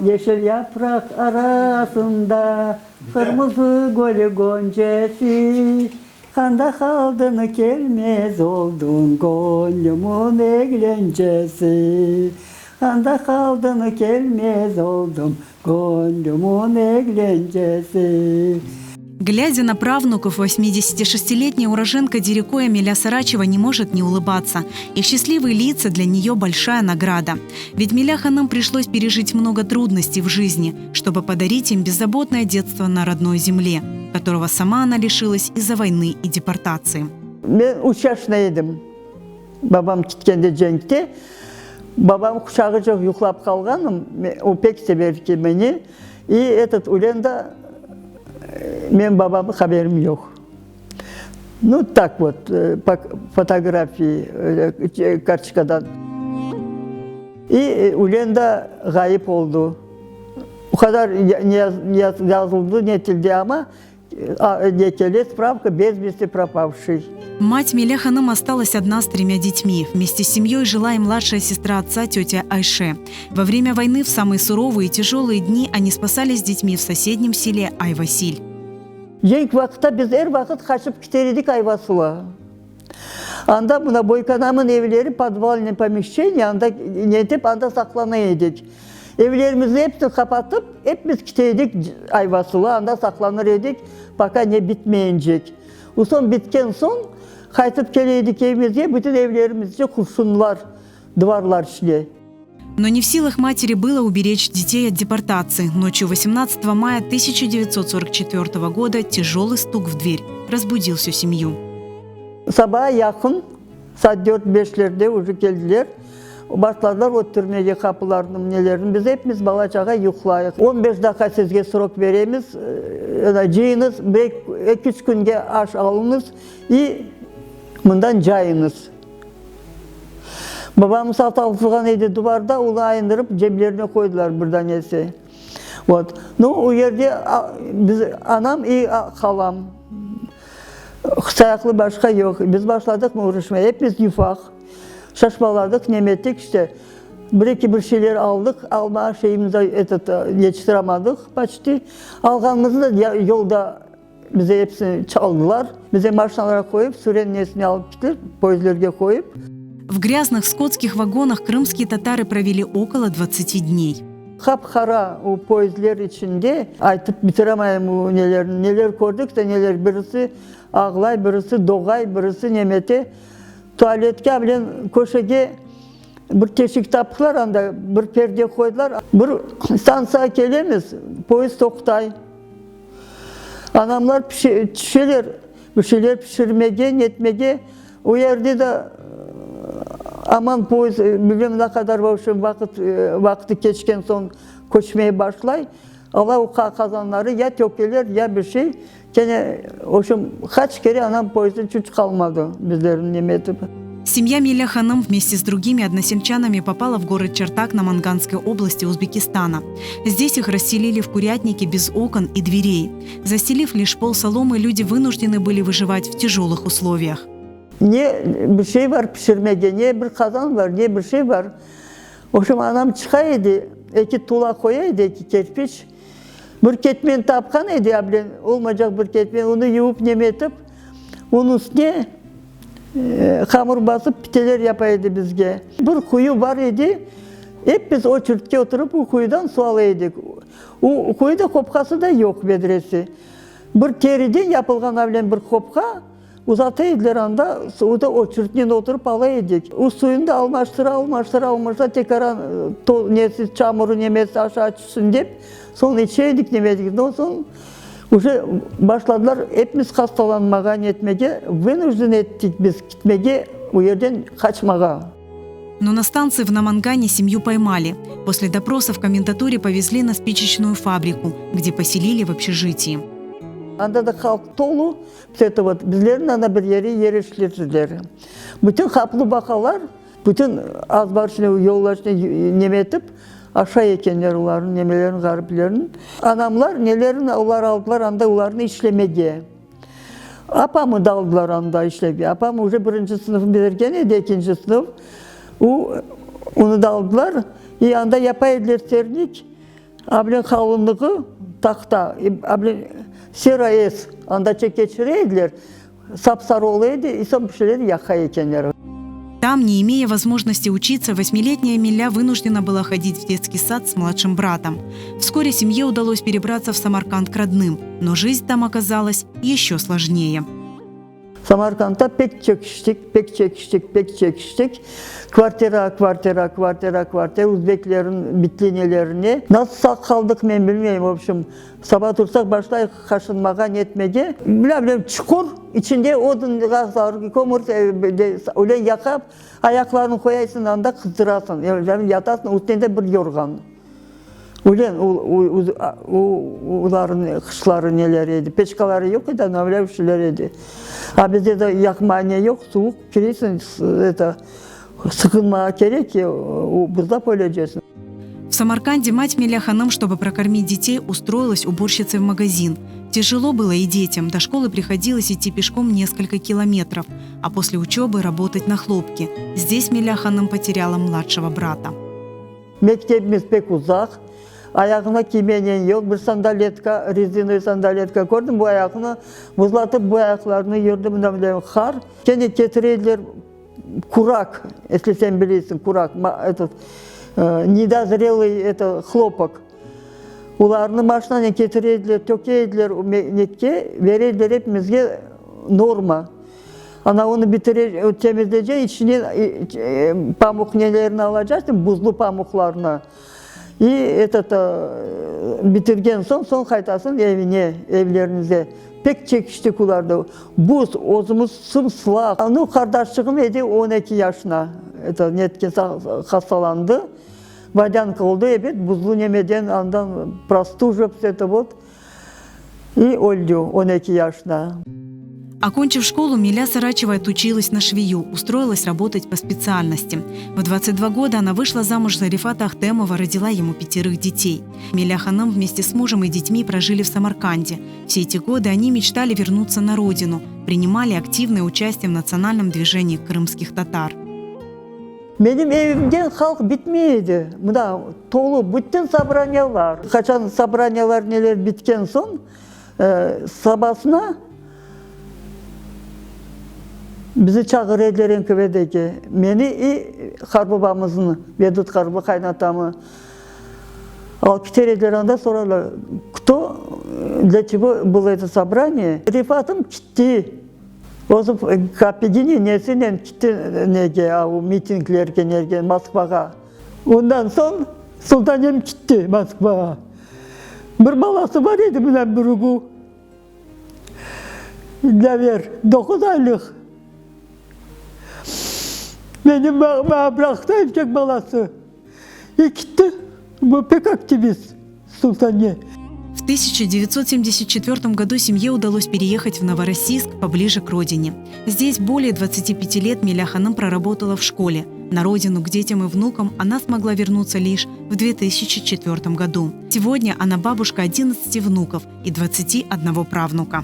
Yeşil yapraq arasında qırmızı gül goncesi, Qanda qaldıñ, kelmez oldıñ, göñlümiñ eglencesi? Qanda qaldıñ, kelmez oldıñ, göñlümiñ eglencesi? Глядя на правнуков, 86-летняя уроженка Дерекоя Миля Сарачева не может не улыбаться. Их счастливые лица для нее большая награда. Ведь Миля Ханым пришлось пережить много трудностей в жизни, чтобы подарить им беззаботное детство на родной земле, которого сама она лишилась из-за войны и депортации. Men üç yaşında edim, babam ketkende cenkte. Babam quçağıca yuqlap qalğanım, o pek sever ki meni. İ etot ülenda men babamnıñ haberim yoq. Nu tak vot, po fotografiy kartoçkadan. İ ülenda ğayıp oldu. O qadar yazıldı ne tilde amma Ne kele spravka bez vesti propavşiy. Мать Миля Ханым осталась одна с тремя детьми. Вместе с семьей жила и младшая сестра отца, тетя Айше. Во время войны в самые суровые и тяжелые дни они спасались с детьми в соседнем селе Айвасиль. Cenk vaqıtta biz er vaqıt qaçıp kiter edik Ayvasılğa. Anda mına boykanamın evleri podvalnıy pomeşçeniye, anda netip anda saqlana edik. Evlerimizni episini qapatıp, epimiz kite edik Ayvasılğa, anda saqlanır edik, poka ne bitmeyincek. O soñ bitken soñ, qaytıp kele edik evimizge, bütün evlerimizde qurşunlar, dıvarlar içinde. Но не в силах матери было уберечь детей от депортации. Ночью 18 мая 1944 года тяжелый стук в дверь разбудил всю семью. Saba yaqın, saat dört beşlerde uje keldiler. Başladılar öttürmege qapılarnı, nelerini. Biz epimiz bala-çağa yuqlayıq. On beş daqqa sizge srok beremiz, cıyıñız, bir eki-üç künge aş alıñız i mından cayıñız. Babam sat asılğan edi duvarda, onı ayındırıp ceblerine qoydılar bir danesi. Vot. Nu, o yerde biz, anam i halam, sayaqlı başqa yoq. Biz başladıq uruşmağa, epimiz yufaq. Şaşmaladıq, nemettik işte. Bir-eki bir şeyler aldıq, alma şeyimiz etot yetiştiramadıq poçti. Alğanımıznı da yolda bize episini çaldılar. Bize maşinalara qoyıp, Süren nesine alıp kettiler, poyezdlerge qoyıp. В грязных скотских вагонах крымские татары провели около 20 дней. Qap-qara o poyezdler içinde, aytıp bitiramayım o nelerni, neler kördik de neler, birisi ağlay, birisi doğay, birisi nemete. Tualetke bilen köşege bir teşik taptılar, anda bir perde qoydılar. Bir stantsiyağa kelemiz, poyezd toqtay. Anamlar tüşeler, bir şeyler pişirmege, netmege. O yerde de aman poyezd bilmem ne qadar vobşem vaqıt, vaqtı keçken soñ köçmeye başlay. Ala o qazanları ya tökeler, ya bir şey. Kene, vobşem, qaç kere anam poyezdden çüç qalmadı bizlerni neme etip. Семья Миля Ханым вместе с другими односельчанами попала в город Чартак Наманганской области Узбекистана. Здесь их расселили в курятнике без окон и дверей. Застелив лишь пол соломы, люди вынуждены были выживать в тяжелых условиях. Ne bir şey bar pişirmege, ne bir qazan bar, ne bir şey bar. Vobşem, anam çıqa edi, eki tula qoya edi, eki kerpiç. Bir ketmen tapqan edi ablen, olmaycaq bir ketmen, onı yuvıp neme etip, onıñ üstüne hamur basıp piteler yapa edi bizge. Bir quyu bar edi, ep biz oçerdke oturıp o quyudan su ala edik. O quyuda qopqası da yoq, vedresi. Bir teriden yapılğan ablen bir qopqa, Uzata ediler anda, o da oçerdnen oturıp ala edik. O suyunı da almaştıra, almaştıra, almaştıra, tekaran nesi, çamurı, nemesi aşağı tüşsün dep, soñ içe edik, neme edik. No soñ uje başladılar epimiz hastalanmağa, netmege, vınujden ettik biz kitmege, o yerden qaçmağa. Но на станции в Намангане семью поймали. После допроса в комендатуре повезли на спичечную фабрику, где поселили в общежитии. Anda da halq tolu, это вот, bizlerni anda bir yere yerleştirdiler. Bütün qaplı baqalar, bütün azbar içinde, yollar içinde neme etip, aşay ekenler olarnıñ nemelerini, ğariplerniñ. Anamlar nelerini olar aldılar anda olarnı işlemege. Apamı da aldılar anda işlege. Apam uje birinci sınıfnı bitirgen edi, ekinci sınıf. O, onı da aldılar. I anda yapa ediler sernik. Ablen qalınlığı tahta, ablen sera es andaça keçire ediler, sap-sarı ola edi, i soñ bir şeyler yaqa ekenler. Там, не имея возможности учиться, восьмилетняя Милля вынуждена была ходить в детский сад с младшим братом. Вскоре семье удалось перебраться в Самарканд к родным, но жизнь там оказалась еще сложнее. Samarkandda pek çekiştik, pek çekiştik, pek çekiştik. Kvartira, kvartira, kvartira, kvartira, uzbeklerin bitli nelerine. Nasıl sağ qaldıq men bilmeyim, v obşem, saba tursaq başlayıq qaşınmağa, netmege. Bilâ bilem, çuqur, içinde odun, kömür, öyle yaqap, ayaqlarını qoyaysıñ anda qızdırasıñ, yatasıñ, üstüne de bir yorğan. Öyle olarnıñ qışları neler edi, peçkaları yoq edi, ana öyle bir şeyler edi. A bizde de yaqma ne yoq, suvuq kiresiñ, eto, sıqınmağa kerek, buzlap ölecesin. В Самарканде мать Миля Ханым, чтобы прокормить детей, устроилась уборщицей в магазин. Тяжело было и детям. До школы приходилось идти пешком несколько километров, а после учебы работать на хлопке. Здесь Миля Ханым потеряла младшего брата. Mektebimiz pek uzaq, ayağına kiymenen yoq, bir sandaletka, rezinovoy sandaletka kördim, bu ayaqnı buzlatıp, bu ayaqlarını yürdi, mında mında qar. Kene ketire ediler kurak, esli sen bilesiñ, kurak, etot, nedozrelıy eto hlopok. Olarnı maşinanen ketire ediler, töke ediler netke, bere ediler epimizge norma. Ana onı bitire, temizleycek, içine pamuq nelerini alacaqsıñ, buzlu pamuqlarnı. İ etot, bitirgen soñ, soñ qaytasıñ evine, evlerinize. Pek çekiştik olardı. Buz, özümiz sım-sılaq. Nu, qardaşçığım edi 12 yaşına, eto, netken hastalandı. Vodânka oldı, ebet, buzlu nemeden, andan prostujıp, eto, vot. İ öldi 12 yaşında. Окончив школу, Миля Сарачева отучилась на швею, устроилась работать по специальности. В 22 года она вышла замуж за Рифата Ахтемова, родила ему пятерых детей. Миля Ханым вместе с мужем и детьми прожили в Самарканде. Все эти годы они мечтали вернуться на родину, принимали активное участие в национальном движении крымских татар. Menim evimden halq bitmey edi. Mına, tolu, bütün sobraniyalar. Qaçan sobraniyalar neler bitken soñ, sabasına bizi çağıra ediler NKVD-ge. Meni i qarbabamıznı, Vedut qarba qaynatamı alıp kiter ediler anda, sorarlar, Kto, dlâ çego bylo eto sobraniye? Refatım kitti. Özü kapigine nesinen kitti nege, a o mitinglerge, nerge, Moskvağa. Ondan soñ Sultanem kitti Moskvağa. Bir balası bar edi, mına Bürgü Dlâver, doquz aylıq. Menim maña bıraqtı erkek balası. İ kitti. Bu pek aktivist Sultane. В 1974 году семье удалось переехать в Новороссийск поближе к родине. Здесь более 25 лет Миля Ханым проработала в школе. На родину к детям и внукам она смогла вернуться лишь в 2004 году. Сегодня она бабушка 11 внуков и 21 правнука.